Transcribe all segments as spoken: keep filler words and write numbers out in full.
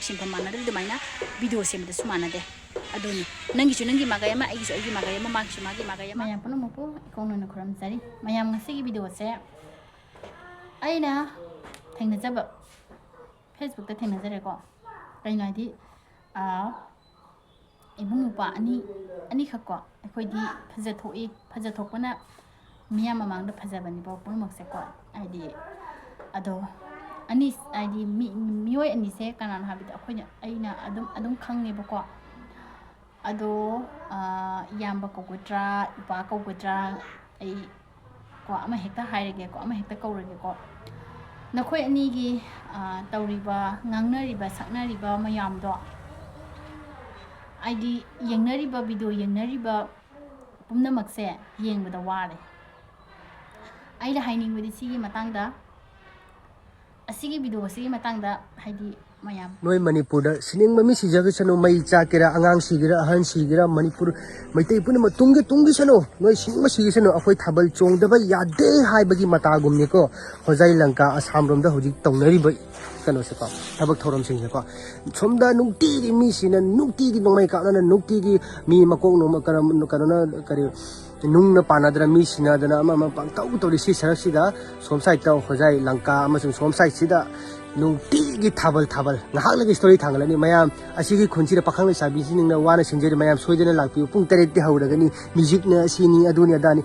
ꯁꯤꯟꯐꯝ ꯃꯥꯟꯅꯗꯕ ꯑꯗꯨꯃꯥꯏꯅ ꯚꯤꯗꯤꯑꯣ ꯁꯦꯝꯕꯗꯁꯨ ꯃꯥꯟꯅꯗꯦ꯫ ꯑꯗꯨꯅꯤ, ꯅꯪꯒꯤꯁꯨ ꯅꯪꯒꯤ ꯃꯥꯒꯩ ꯑꯃ, ꯑꯩꯒꯤꯁꯨ ꯑꯩꯒꯤ ꯃꯥꯒꯩ ꯑꯃ, ꯃꯥꯒꯤꯁꯨ ꯃꯥꯒꯤ ꯃꯥꯒꯩ ꯑꯃ꯫ ꯃꯌꯥꯝ ꯄꯨꯝꯅꯃꯛꯄꯨ ꯏꯀꯣꯡ ꯅꯣꯏꯅ ꯈꯨꯔꯨꯝꯖꯔꯤ꯫ ꯃꯌꯥꯝ, ꯉꯁꯤꯒꯤ ꯚꯤꯗꯤꯑꯣꯁꯦ ꯑꯩꯅ ꯊꯦꯡꯅꯖꯕ, ꯐꯦꯁꯕꯨꯛꯇ ꯊꯦꯡꯅꯖꯔꯦꯀꯣ꯫ ꯀꯩꯅꯣ ꯍꯥꯏꯗꯤ, ꯑꯥ, ꯏꯕꯨꯡ ꯅꯨꯄꯥ ꯑꯅꯤ, ꯑꯅꯤꯈꯛꯀꯣ, ꯑꯩꯈꯣꯏꯗꯤ ꯐꯖꯊꯣꯛꯏ꯫ ꯐꯖꯊꯣꯛꯄꯅ ꯃꯤꯌꯥꯝ ꯃꯃꯥꯡꯗ ꯐꯖꯕꯅꯤꯀꯣ ꯄꯨꯝꯅꯃꯛꯁꯦꯀꯣ꯫ ꯍꯥꯏꯗꯤ, ꯑꯗꯣ ꯑꯅꯤ, ꯍꯥꯏꯗꯤ ꯃꯤ-, ꯃꯤꯑꯣꯏ ꯑꯅꯤꯁꯦ ꯀꯅꯥꯅꯣ ꯍꯥꯏꯕꯗꯤ ꯑꯩꯈꯣꯏꯅ, ꯑꯩꯅ ꯑꯗꯨꯝ, ꯑꯗꯨꯝ ꯈꯪꯉꯦꯕꯀꯣ꯫ ꯑꯗꯣ, ꯑꯥ, ꯏꯌꯥꯝꯕ ꯀꯧꯒꯗ꯭ꯔꯥ, ꯏꯄꯥ ꯀꯧꯒꯗ꯭ꯔꯥ, ꯑꯩ ꯀꯣ, ꯑꯃ ꯍꯦꯛꯇ ꯍꯥꯏꯔꯒꯦꯀꯣ, ꯑꯃ ꯍꯦꯛꯇ ꯀꯧꯔꯒꯦꯀꯣ꯫ ꯅꯈꯣꯏ ꯑꯅꯤꯒꯤ, ꯑꯥ, ꯇꯧꯔꯤꯕ, ꯉꯥꯡꯅꯔꯤꯕ, ꯁꯛꯅꯔꯤꯕ ꯃꯌꯥꯝꯗꯣ, ꯍꯥꯏꯗꯤ ꯌꯦꯡꯅꯔꯤꯕ, ꯚꯤꯗꯤꯑꯣ ꯌꯦꯡꯅꯔꯤꯕ ꯄꯨꯝꯅꯃꯛꯁꯦ ꯌꯦꯡꯕꯗ ꯋꯥꯔꯦ꯫ ꯑꯩꯅ ꯍꯥꯏꯅꯤꯡꯕꯗꯤ ꯁꯤꯒꯤ ꯃꯇꯥꯡꯗ, ꯑꯁꯤꯒꯤ ꯚꯤꯗꯤꯑꯣ ꯑꯁꯤꯒꯤ ꯃꯇꯥꯡꯗ, ꯍꯥꯏꯗꯤ ꯃꯌꯥꯝ, ꯅꯣꯏ ꯃꯅꯤꯄꯨꯔꯗ ꯁꯤꯅꯤꯡꯕ ꯃꯤ ꯁꯤꯖꯈꯤꯁꯅꯨ, ꯃꯩ ꯆꯥꯛꯀꯦꯔꯥ, ꯑꯉꯥꯡ ꯁꯤꯒꯦꯔꯥ, ꯑꯍꯟ ꯁꯤꯒꯦꯔꯥ, ꯃꯅꯤꯄꯨꯔ ꯃꯩꯇꯩ ꯄꯨꯝꯅꯃꯛ ꯇꯨꯡꯒꯤ ꯇꯨꯡꯒꯤꯁꯅꯨ, ꯅꯣꯏ ꯁꯤꯅꯤꯡꯕ ꯁꯤꯒꯤꯁꯅꯨ, ꯑꯩꯈꯣꯏ ꯊꯥꯕꯜ ꯆꯣꯡꯗꯕ ꯌꯥꯗꯦ ꯍꯥꯏꯕꯒꯤ ꯃꯇꯥꯒꯨꯝꯅꯤꯀꯣ꯫ ꯍꯣꯖꯥꯏ ꯂꯪꯀꯥ ꯑꯁꯥꯝ ꯔꯣꯝꯗ ꯍꯧꯖꯤꯛ ꯇꯧꯅꯔꯤꯕ ꯀꯩꯅꯣꯁꯦꯀꯣ, ꯊꯕꯛ ꯊꯧꯔꯝꯁꯤꯡꯁꯦꯀꯣ꯫ ꯁꯣꯝꯗ ꯅꯨꯡꯇꯤꯒꯤ ꯃꯤꯁꯤꯅ, ꯅꯨꯡꯇꯤꯒꯤ ꯅꯣꯡꯃꯩ ꯀꯥꯞꯅꯅ, ꯅꯨꯡꯇꯤꯒꯤ ꯃꯤ ꯃꯀꯣꯛ ꯅꯣꯡꯃ ꯀꯔꯝ-, ꯀꯩꯅꯣꯅ, ꯀꯔꯤ, ꯅꯨꯡꯅ ꯄꯥꯟꯅꯗꯅ ꯃꯤ ꯁꯤꯅꯗꯅ ꯑꯃ ꯑꯃ ꯄꯪꯇꯧ ꯇꯧꯔꯤ꯫ ꯁꯤ ꯁꯔꯛꯁꯤꯗ ꯁꯣꯝ ꯁꯥꯏꯠꯇ ꯍꯣꯖꯥꯏ ꯂꯪꯀꯥ ꯑꯃꯁꯨꯡ ꯁꯣꯝ ꯁꯥꯏꯠꯁꯤꯗ ꯅꯨꯡꯇꯤꯒꯤ ꯊꯥꯕꯜ, ꯊꯥꯕꯜ꯫ ꯉꯥꯏꯍꯥꯛ ꯂꯩꯒ ꯁ꯭ꯇꯣꯔꯤ ꯊꯥꯡꯒꯠꯂꯅꯤ꯫ ꯃꯌꯥꯝ, ꯑꯁꯤꯒꯤ ꯈꯨꯟꯁꯤꯗ ꯄꯥꯈꯪ ꯂꯩꯁꯥꯕꯤꯁꯤꯡꯅ ꯋꯥꯅ ꯁꯤꯟꯖꯔꯤ, ꯃꯌꯥꯝ ꯁꯣꯏꯗꯅ ꯂꯥꯛꯄꯤꯌꯨ꯫ ꯄꯨꯡ ꯇꯔꯦꯠꯇꯤ ꯍꯧꯔꯒꯅꯤ, ꯃ꯭ꯌꯨꯖꯤꯛꯅ ꯁꯤꯅꯤ, ꯑꯗꯨꯅꯤ ꯑꯗꯥꯅꯤ꯫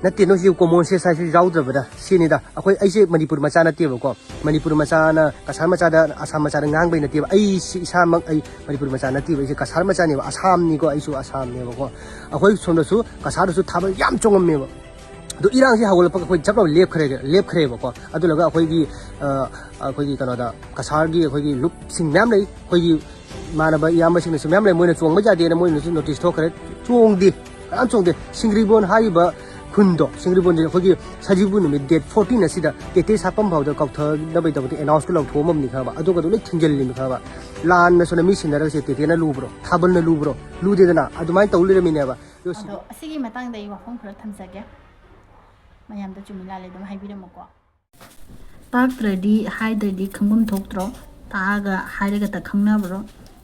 ꯅꯠꯇꯦ, ꯅꯣꯏꯁꯤ ꯀꯣꯃꯣꯟ ꯁꯦꯟꯁ ꯍꯥꯏꯁꯤ ꯌꯥꯎꯗ꯭ꯔꯕꯗ ꯁꯤꯅꯤꯗ꯫ ꯑꯩꯈꯣꯏ, ꯑꯩꯁꯦ ꯃꯅꯤꯄꯨꯔ ꯃꯆꯥ ꯅꯠꯇꯦꯕꯀꯣ꯫ ꯃꯅꯤꯄꯨꯔ ꯃꯆꯥꯅ ꯀꯁꯥꯔ ꯃꯆꯥꯗ, ꯑꯁꯥꯝ ꯃꯆꯥꯗ ꯉꯥꯡꯕꯩ ꯅꯠꯇꯦꯕ꯫ ꯑꯩ ꯁꯤ ꯏꯁꯥꯃꯛ, ꯑꯩ ꯃꯅꯤꯄꯨꯔ ꯃꯆꯥ ꯅꯠꯇꯦꯕ꯫ ꯑꯩꯁꯦ ꯀꯁꯥꯔ ꯃꯆꯥꯅꯦꯕ, ꯑꯁꯥꯝꯅꯤꯀꯣ, ꯑꯩꯁꯨ ꯑꯁꯥꯝꯅꯦꯕꯀꯣ꯫ ꯑꯩꯈꯣꯏ ꯁꯣꯝꯗꯁꯨ, ꯀꯁꯥꯔꯗꯁꯨ ꯊꯥꯕꯜ ꯌꯥꯝ ꯆꯣꯡꯉꯝꯃꯦꯕ꯫ ꯑꯗꯣ ꯏꯔꯥꯡꯁꯤ ꯍꯧꯒꯠꯂꯛꯄꯒ ꯑꯩꯈꯣꯏ ꯆꯞ ꯂꯥꯎ ꯂꯦꯞꯈ꯭ꯔꯦ, ꯂꯦꯞꯈ꯭ꯔꯦꯕꯀꯣ꯫ ꯑꯗꯨ ꯂꯣꯏꯔꯒ ꯑꯩꯈꯣꯏꯒꯤ, ꯑ, ꯑꯩꯈꯣꯏꯒꯤ ꯀꯩꯅꯣꯗ, ꯀꯁꯥꯔꯒꯤ ꯑꯩꯈꯣꯏꯒꯤ ꯂꯨꯞꯁꯤꯡ ꯃꯌꯥꯝ ꯂꯩ, ꯑꯩꯈꯣꯏꯒꯤ ꯏꯃꯥꯟꯅꯕ ꯏꯌꯥꯝꯕꯁꯤꯡꯅꯁꯨ ꯃꯌꯥꯝ ꯂꯩ, ꯃꯣꯏꯅ ꯆꯣꯡꯕ ꯌꯥꯗꯦꯅ ꯃꯣꯏꯅꯁꯨ ꯅꯣꯇꯤꯁ ꯊꯣꯛꯈ꯭ꯔꯦ꯫ ꯆꯣꯡꯗꯦ, ꯀꯅꯥꯝ ꯆꯣꯡꯗꯦ꯫ ꯁꯤꯡꯒ꯭ꯔꯤꯕꯣꯟ ꯍꯥꯏꯔꯤꯕ ꯈꯨꯟꯗꯣ, ꯁꯤꯡꯒ꯭ꯔꯤꯕꯣꯟꯁꯦ ꯑꯩꯈꯣꯏꯒꯤ ꯁꯖꯤꯕꯨ ꯅꯨꯃꯤꯠ, ꯗꯦꯠ ꯐꯣꯔꯇꯤꯟ ꯑꯁꯤꯗ ꯇꯦꯇꯦ ꯁꯥꯠꯐꯝ ꯐꯥꯎꯗ ꯀꯧꯊꯅꯕꯒꯤꯗꯃꯛꯇ ꯑꯦꯅꯥꯎꯟꯁꯀ ꯂꯧꯊꯣꯛꯑꯝꯃꯕꯅꯤ, ꯈꯪꯉꯕ? ꯑꯗꯨꯒ ꯑꯗꯨ ꯂꯣꯏ ꯊꯤꯡꯖꯤꯜꯂꯤꯅꯤ, ꯈꯪꯉꯕ? ꯂꯥꯟꯅ ꯁꯣꯝꯗ ꯃꯤ ꯁꯤꯟꯅꯔꯒꯁꯦ ꯇꯦꯇꯦꯅ ꯂꯨꯕ꯭ꯔꯣ? ꯊꯥꯕꯜꯅ ꯂꯨꯕ꯭ꯔꯣ? ꯂꯨꯗꯦꯗꯅ꯫ ꯑꯗꯨꯃꯥꯏꯅ ꯇꯧ ꯂꯩꯔꯝꯃꯤꯅꯦꯕ꯫ ꯑꯗꯣ ꯁꯤꯗꯤ ꯑꯗꯣ ꯑꯁꯤꯒꯤ ꯃꯇꯥꯡꯗ ꯑꯩ ꯋꯥꯐꯝ ꯈꯔ ꯊꯝꯖꯒꯦ꯫ ꯃꯌꯥꯝꯗ ꯆꯨꯝꯃꯤ ꯂꯥꯜꯂꯤ ꯑꯗꯨꯝ ꯍꯥꯏꯕꯤꯔꯝꯃꯨꯀꯣ꯫ ꯇꯥꯛꯇ꯭ꯔꯗꯤ, ꯍꯥꯏꯗ꯭ꯔꯗꯤ ꯈꯪꯐꯝ ꯊꯣꯛꯇ꯭ꯔꯣ? ꯂꯥꯛꯑꯒ ꯍꯥꯏꯔꯒꯇ ꯈꯪꯅꯕ꯭ꯔꯣ?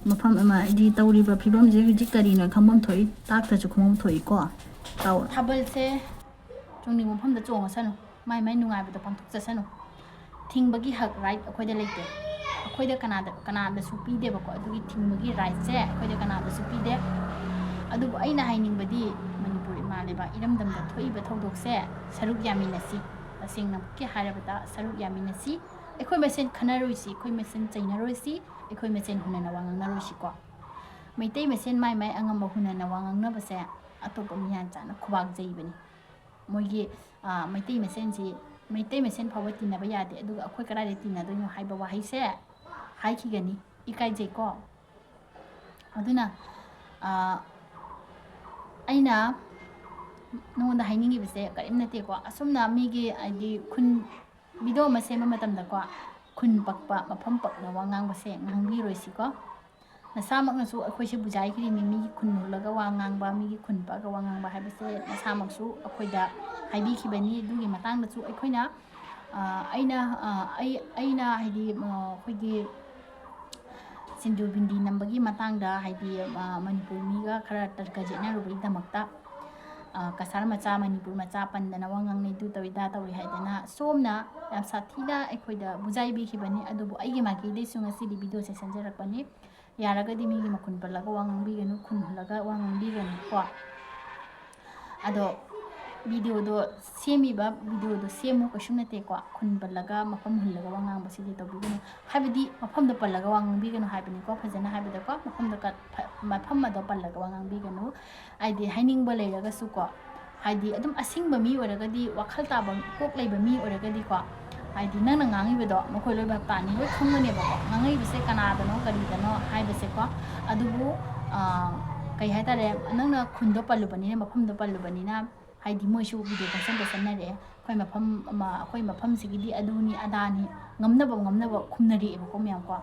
ꯃꯐꯝ ꯑꯃ ꯍꯥꯏꯗꯤ ꯇꯧꯔꯤꯕ ꯐꯤꯕꯝꯁꯦ ꯍꯧꯖꯤꯛ ꯀꯔꯤꯅꯣ ꯈꯪꯐꯝ ꯊꯣꯛꯏ, ꯇꯥꯛꯇꯁꯨ ꯈꯪꯐꯝ ꯊꯣꯛꯏꯀꯣ꯫ ꯇꯥꯎ꯫ ꯊꯥꯕꯜꯁꯦ ꯆꯣꯡꯅꯤꯡꯕ ꯃꯐꯝꯗ ꯆꯣꯡꯉꯁꯅꯨ, ꯃꯥꯏ ꯃꯥꯏ ꯅꯨꯡꯉꯥꯏꯕꯗꯣ ꯄꯥꯡꯊꯣꯛꯆꯁꯅꯨ꯫ ꯊꯤꯡꯕꯒꯤ ꯍꯛ, right, ꯑꯩꯈꯣꯏꯗ ꯂꯩꯇꯦ꯫ ꯑꯩꯈꯣꯏꯗ ꯀꯅꯥꯗ, ꯀꯅꯥꯗꯁꯨ ꯄꯤꯗꯦꯕꯀꯣ꯫ ꯑꯗꯨꯒꯤ ꯊꯤꯡꯕꯒꯤ rightꯁꯦ ꯑꯩꯈꯣꯏꯗ ꯀꯅꯥꯗꯁꯨ ꯄꯤꯗꯦ꯫ ꯑꯗꯨꯕꯨ ꯑꯩꯅ ꯍꯥꯏꯅꯤꯡꯕꯗꯤ, ꯃꯅꯤꯄꯨꯔ ꯏꯃꯥ ꯂꯩꯕꯥꯛ ꯏꯔꯝꯗꯝꯗ ꯊꯣꯛꯏꯕ ꯊꯧꯗꯣꯛꯁꯦ ꯁꯔꯨꯛ ꯌꯥꯃꯤꯟꯅꯁꯤ꯫ ꯇꯁꯦꯡꯅꯃꯛꯀꯤ ꯍꯥꯏꯔꯕꯗ ꯁꯔꯨꯛ ꯌꯥꯃꯤꯟꯅꯁꯤ꯫ ꯑꯩꯈꯣꯏ ꯃꯁꯦꯟ ꯈꯟꯅꯔꯣꯏꯁꯤ, ꯑꯩꯈꯣꯏ ꯃꯁꯦꯟ ꯆꯩꯅꯔꯣꯏꯁꯤ, ꯑꯩꯈꯣꯏ ꯃꯁꯦꯟ ꯍꯨꯟꯅꯅ ꯋꯥ ꯉꯥꯡꯅꯔꯣꯏꯁꯤꯀꯣ꯫ ꯃꯩꯇꯩ ꯃꯁꯦꯟ ꯃꯥꯏ ꯃꯥꯏ ꯑꯉꯝꯕ ꯍꯨꯟꯅꯅ ꯋꯥ ꯉꯥꯡꯅꯕꯁꯦ ꯑꯇꯣꯞꯄ ꯃꯤꯌꯥꯟ ꯆꯥꯅ ꯈꯨꯕꯥꯛ ꯆꯩꯕꯅꯤ꯫ ꯃꯣꯏꯒꯤ, ꯑ, ꯃꯩꯇꯩ ꯃꯁꯦꯟꯁꯤ, ꯃꯩꯇꯩ ꯃꯁꯦꯟ ꯐꯥꯎꯕ ꯇꯤꯟꯅꯕ ꯌꯥꯗꯦ, ꯑꯗꯨꯒ ꯑꯩꯈꯣꯏ ꯀꯗꯥꯏꯗ ꯇꯤꯟꯅꯗꯣꯏꯅꯣ ꯍꯥꯏꯕ ꯋꯥꯍꯩꯁꯦ ꯍꯥꯏꯈꯤꯒꯅꯤ꯫ ꯏꯀꯥꯏꯖꯩꯀꯣ꯫ ꯑꯗꯨꯅ, ꯑ, ꯑꯩꯅ ꯅꯉꯣꯟꯗ ꯍꯥꯏꯅꯤꯡꯉꯤꯕꯁꯦ ꯀꯔꯤꯝ ꯅꯠꯇꯦꯀꯣ꯫ ꯑꯁꯨꯝꯅ ꯃꯤꯒꯤ, ꯍꯥꯏꯗꯤ, ꯈꯨꯟ, video ꯑꯃ ꯁꯦꯝꯕ ꯃꯇꯝꯗꯀꯣ, ꯈꯨꯟ ꯄꯛꯄ, ꯃꯐꯝ ꯄꯛꯅ ꯋꯥ ꯉꯥꯡꯕꯁꯦ ꯉꯥꯡꯕꯤꯔꯣꯏꯁꯤꯀꯣ꯫ ꯅꯁꯥꯃꯛꯅꯁꯨ ꯑꯩꯈꯣꯏꯁꯦ ꯕꯨꯖꯥꯏꯈ꯭ꯔꯤꯅꯤ, ꯃꯤꯒꯤ ꯈꯨꯟ ꯍꯨꯜꯂꯒ ꯋꯥ ꯉꯥꯡꯕ, ꯃꯤꯒꯤ ꯈꯨꯟ ꯄꯛꯑꯒ ꯋꯥ ꯉꯥꯡꯕ ꯍꯥꯏꯕꯁꯦ ꯅꯁꯥꯃꯛꯁꯨ ꯑꯩꯈꯣꯏꯗ ꯍꯥꯏꯕꯤꯈꯤꯕꯅꯤ꯫ ꯑꯗꯨꯒꯤ ꯃꯇꯥꯡꯗꯁꯨ ꯑꯩꯈꯣꯏꯅ, ꯑ, ꯑꯩꯅ, ꯑ, ꯑꯩ, ꯑꯩꯅ ꯍꯥꯏꯗꯤ, ꯑ, ꯑꯩꯈꯣꯏꯒꯤ ꯁꯤꯟꯗꯨ ꯕꯤꯟꯗꯤ ꯅꯝꯕꯒꯤ ꯃꯇꯥꯡꯗ, ꯍꯥꯏꯗꯤ, ꯑ, ꯃꯅꯤꯄꯨꯔ ꯃꯤꯒ ꯈꯔ ꯇꯔꯀ ꯌꯦꯠꯅꯔꯨꯕꯒꯤꯗꯃꯛꯇ, ꯑ, ꯀꯁꯥꯔ ꯃꯆꯥ, ꯃꯅꯤꯄꯨꯔ ꯃꯆꯥ ꯄꯟꯗꯅ ꯋꯥ ꯉꯥꯡꯅꯩ, ꯑꯗꯨ ꯇꯧꯏ, ꯑꯗꯥ ꯇꯧꯏ ꯍꯥꯏꯗꯅ ꯁꯣꯝꯅ ꯌꯥꯝ ꯁꯥꯊꯤꯅ ꯑꯩꯈꯣꯏꯗ ꯕꯨꯖꯥꯏꯕꯤꯈꯤꯕꯅꯤ꯫ ꯑꯗꯨꯕꯨ ꯑꯩꯒꯤ ꯃꯥꯏꯀꯩꯗꯩꯁꯨ ꯉꯁꯤꯗꯤ videoꯁꯦ ꯁꯦꯝꯖꯔꯛꯄꯅꯤ꯫ ꯌꯥꯔꯒꯗꯤ ꯃꯤꯒꯤ ꯃꯈꯨꯟ ꯄꯜꯂꯒ ꯋꯥ ꯉꯥꯡꯕꯤꯒꯅꯨ, ꯈꯨꯟ ꯍꯨꯜꯂꯒ ꯋꯥ ꯉꯥꯡꯕꯤꯒꯅꯨ ꯀꯣ꯫ ꯑꯗꯣ videoꯗꯣ ꯁꯦꯝꯃꯤꯕ, videoꯗꯣ ꯁꯦꯝꯃꯨ, ꯀꯩꯁꯨ ꯅꯠꯇꯦꯀꯣ꯫ ꯈꯨꯟ ꯄꯜꯂꯒ, ꯃꯐꯝ ꯍꯨꯜꯂꯒ ꯋꯥ ꯉꯥꯡꯕꯁꯤꯗꯤ ꯇꯧꯕꯤꯒꯅꯨ꯫ ꯍꯥꯏꯕꯗꯤ ꯃꯐꯝꯗꯣ ꯄꯜꯂꯒ ꯋꯥ ꯉꯥꯡꯕꯤꯒꯅꯨ ꯍꯥꯏꯕꯅꯤꯀꯣ, ꯐꯖꯅ ꯍꯥꯏꯕꯗꯀꯣ, ꯃꯐꯝꯗꯣ ꯀ-, ꯐ-, ꯃꯐꯝ ꯑꯗꯣ ꯄꯜꯂꯒ ꯋꯥ ꯉꯥꯡꯕꯤꯒꯅꯨ꯫ ꯍꯥꯏꯗꯤ ꯍꯥꯏꯅꯤꯡꯕ ꯂꯩꯔꯒꯁꯨꯀꯣ, ꯍꯥꯏꯗꯤ ꯑꯗꯨꯝ ꯑꯁꯤꯡꯕ ꯃꯤ ꯑꯣꯏꯔꯒꯗꯤ, ꯋꯥꯈꯜ ꯇꯥꯕ ꯀꯣꯛ ꯂꯩꯕ ꯃꯤ ꯑꯣꯏꯔꯒꯗꯤꯀꯣ, ꯍꯥꯏꯗꯤ ꯅꯪꯅ ꯉꯥꯡꯉꯤꯕꯗꯣ ꯃꯈꯣꯏ ꯂꯣꯏ ꯚꯥꯞ ꯇꯥꯅꯤ, ꯂꯣꯏ ꯈꯪꯒꯅꯦꯕꯀꯣ, ꯉꯥꯡꯉꯛꯏꯕꯁꯦ ꯀꯅꯥꯗꯅꯣ, ꯀꯔꯤꯗꯅꯣ ꯍꯥꯏꯕꯁꯦꯀꯣ꯫ ꯑꯗꯨꯕꯨ, ꯑ, ꯀꯩ ꯍꯥꯏꯇꯥꯔꯦ, ꯅꯪꯅ ꯈꯨꯟꯗꯣ ꯄꯜꯂꯨꯕꯅꯤꯅ, ꯃꯐꯝꯗꯣ ꯄꯜꯂꯨꯕꯅꯤꯅ, ꯍꯥꯏꯗꯤ ꯃꯣꯏꯁꯨ video ꯄꯪꯁꯟꯗ ꯁꯟꯅꯔꯛꯑꯦ, ꯑꯩꯈꯣꯏ ꯃꯐꯝ ꯑꯃ, ꯑꯩꯈꯣꯏ ꯃꯐꯝꯁꯤꯒꯤꯗꯤ ꯑꯗꯨꯅꯤ ꯑꯗꯥꯅꯤ, ꯉꯝꯅꯕ ꯉꯝꯅꯕ ꯈꯨꯝꯅꯔꯛꯑꯦꯕꯀꯣ ꯃꯌꯥꯝꯀꯣ꯫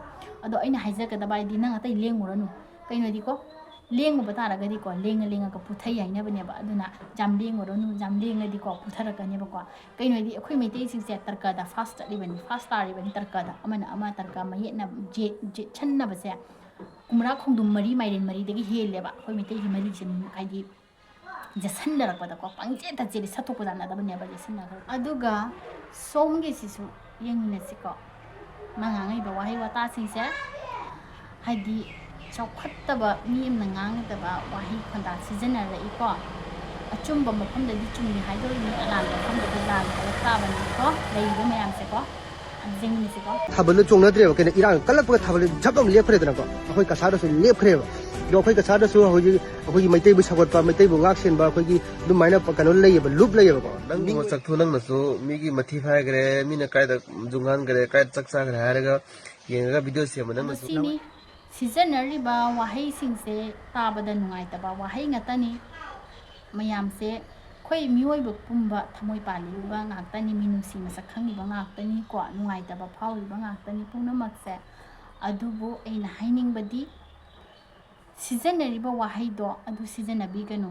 ꯑꯗꯣ ꯑꯩꯅ ꯍꯥꯏꯖꯒꯗꯕ ꯍꯥꯏꯗꯤ, ꯅꯪ ꯑꯇꯩ ꯂꯦꯡꯉꯨꯔꯅꯨ꯫ ꯀꯩꯅꯣꯗꯤꯀꯣ, ꯂꯦꯡꯉꯨꯕ ꯇꯥꯔꯒꯗꯤꯀꯣ, ꯂꯦꯡꯉ ꯂꯦꯡꯉꯒ ꯄꯨꯊꯩ ꯍꯥꯏꯅꯕꯅꯦꯕ꯫ ꯑꯗꯨꯅ ꯌꯥꯝ ꯂꯦꯡꯉꯨꯔꯅꯨ, ꯌꯥꯝ ꯂꯦꯡꯉꯗꯤꯀꯣ ꯄꯨꯊꯔꯛꯀꯅꯦꯕꯀꯣ꯫ ꯀꯩꯅꯣ ꯍꯥꯏꯗꯤ ꯑꯩꯈꯣꯏ ꯃꯩꯇꯩꯁꯤꯡꯁꯦ ꯇꯔꯀꯗ ꯐꯥꯁ ꯆꯠꯂꯤꯕꯅꯤ, ꯐꯥꯁ ꯇꯥꯔꯤꯕꯅꯤ ꯇꯔꯀꯗ꯫ ꯑꯃꯅ ꯑꯃ ꯇꯔꯀ ꯃꯌꯦꯠꯅ ꯌꯦꯠ-, ꯌꯦꯠꯁꯟꯅꯕꯁꯦ ꯀꯨꯝꯔꯥ ꯈꯣꯡꯗꯨꯝ ꯃꯔꯤ ꯃꯥꯏꯔꯦꯟ ꯃꯔꯤꯗꯒꯤ ꯍꯦꯜꯂꯦꯕ ꯑꯩꯈꯣꯏ ꯃꯩꯇꯩꯒꯤ ꯃꯔꯤꯁꯦ꯫ ꯍꯥꯏꯗꯤ ꯌꯦꯠꯁꯟꯅꯔꯛꯄꯗꯀꯣ ꯄꯪꯆꯦꯠꯇ ꯆꯦꯜꯂꯤ, ꯁꯠꯇꯣꯛꯄ ꯌꯥꯅꯗꯕꯅꯦꯕ ꯌꯦꯠꯁꯟꯅꯈ꯭ꯔꯒ꯫ ꯑꯗꯨꯒ ꯁꯣꯝꯒꯤꯁꯤꯁꯨ ꯌꯦꯡꯃꯤꯟꯅꯁꯤꯀꯣ꯫ ꯃꯥ ꯉꯥꯡꯉꯛꯏꯕ ꯋꯥꯍꯩ ꯋꯥꯇꯥꯁꯤꯡꯁꯦ ꯍꯥꯏꯗꯤ ꯆꯥꯎꯈꯠꯇꯕ ꯃꯤ ꯑꯃꯅ ꯉꯥꯡꯒꯗꯕ ꯋꯥꯍꯩ ꯈꯣꯟꯗꯥ ꯁꯤꯖꯤꯟꯅꯔꯛꯏꯀꯣ꯫ ꯑꯆꯨꯝꯕ ꯃꯐꯝꯗꯗꯤ ꯆꯨꯝꯃꯤ ꯍꯥꯏꯗꯣꯔꯤꯅꯤ, ꯑꯔꯥꯟꯕ ꯃꯐꯝꯗꯗꯤ ꯂꯥꯜꯂꯤ ꯍꯥꯏꯔꯛ ꯇꯥꯕꯅꯤꯀꯣ꯫ ꯂꯩꯔꯤꯕ ꯃꯌꯥꯝꯁꯦꯀꯣ, ꯑꯗꯨ ꯌꯦꯡꯃꯤꯟꯅꯁꯤꯀꯣ꯫ ꯊꯥꯕꯜꯗꯣ ꯆꯣꯡꯅꯗ꯭ꯔꯦꯕ, ꯀꯩꯅꯣ, ꯏꯔꯥꯡ ꯀꯜꯂꯛꯄꯒ ꯊꯥꯕꯜ ꯖꯞ ꯑꯃ ꯂꯦꯞꯈ꯭ꯔꯦꯗꯅꯀꯣ꯫ ꯑꯩꯈꯣꯏ ꯀꯁꯥꯔꯗꯁꯨ ꯂꯦꯞꯈ꯭ꯔꯦꯕ꯫ ꯑꯗꯣ ꯑꯩꯈꯣꯏ ꯀꯁꯥꯔꯗꯁꯨ ꯍꯧꯖꯤꯛ ꯑꯩꯈꯣꯏꯒꯤ ꯃꯩꯇꯩꯕꯨ ꯁꯧꯒꯠꯄ, ꯃꯩꯇꯩꯕꯨ ꯉꯥꯛ ꯁꯦꯟꯕ, ꯑꯩꯈꯣꯏꯒꯤ ꯑꯗꯨꯃꯥꯏꯅ ꯀꯩꯅꯣ ꯂꯩꯌꯦꯕ, ꯂꯨꯞ ꯂꯩꯌꯦꯕꯀꯣ꯫ ꯅꯪꯒꯤ ꯃꯁꯛꯇꯨ ꯅꯪꯅꯁꯨ ꯃꯤꯒꯤ ꯃꯊꯤ ꯐꯥꯏꯈ꯭ꯔꯦ, ꯃꯤꯅ ꯀꯥꯏꯗ ꯖꯨꯡꯍꯥꯟꯈ꯭ꯔꯦ, ꯀꯥꯏꯗ ꯆꯥꯛ ꯆꯥꯈ꯭ꯔꯦ ꯍꯥꯏꯔꯒ ꯌꯦꯡꯉꯒ ꯚꯤꯗꯤꯑꯣ ꯁꯦꯝꯕ ꯅꯪꯅꯁꯨ꯫ ꯁꯤꯅꯤ ꯁꯤꯖꯤꯟꯅꯔꯤꯕ ꯋꯥꯍꯩꯁꯤꯡꯁꯦ ꯇꯥꯕꯗ ꯅꯨꯡꯉꯥꯏꯇꯕ ꯋꯥꯍꯩ ꯉꯥꯛꯇꯅꯤ꯫ ꯃꯌꯥꯝꯁꯦ ꯑꯩꯈꯣꯏ ꯃꯤꯑꯣꯏꯕ ꯄꯨꯝꯕ ꯊꯃꯣꯏ ꯄꯥꯜꯂꯤꯕ ꯉꯥꯛꯇꯅꯤ, ꯃꯤꯅꯨꯡꯁꯤ ꯃꯁꯛ ꯈꯪꯉꯤꯕ ꯉꯥꯛꯇꯅꯤꯀꯣ, ꯅꯨꯡꯉꯥꯏꯇꯕ ꯐꯥꯎꯔꯤꯕ ꯉꯥꯛꯇꯅꯤ ꯄꯨꯝꯅꯃꯛꯁꯦ꯫ ꯑꯗꯨꯕꯨ ꯑꯩꯅ ꯍꯥꯏꯅꯤꯡꯕꯗꯤ ꯁꯤꯖꯤꯟꯅꯔꯤꯕ ꯋꯥꯍꯩꯗꯣ ꯑꯗꯨ ꯁꯤꯖꯤꯟꯅꯕꯤꯒꯅꯨ꯫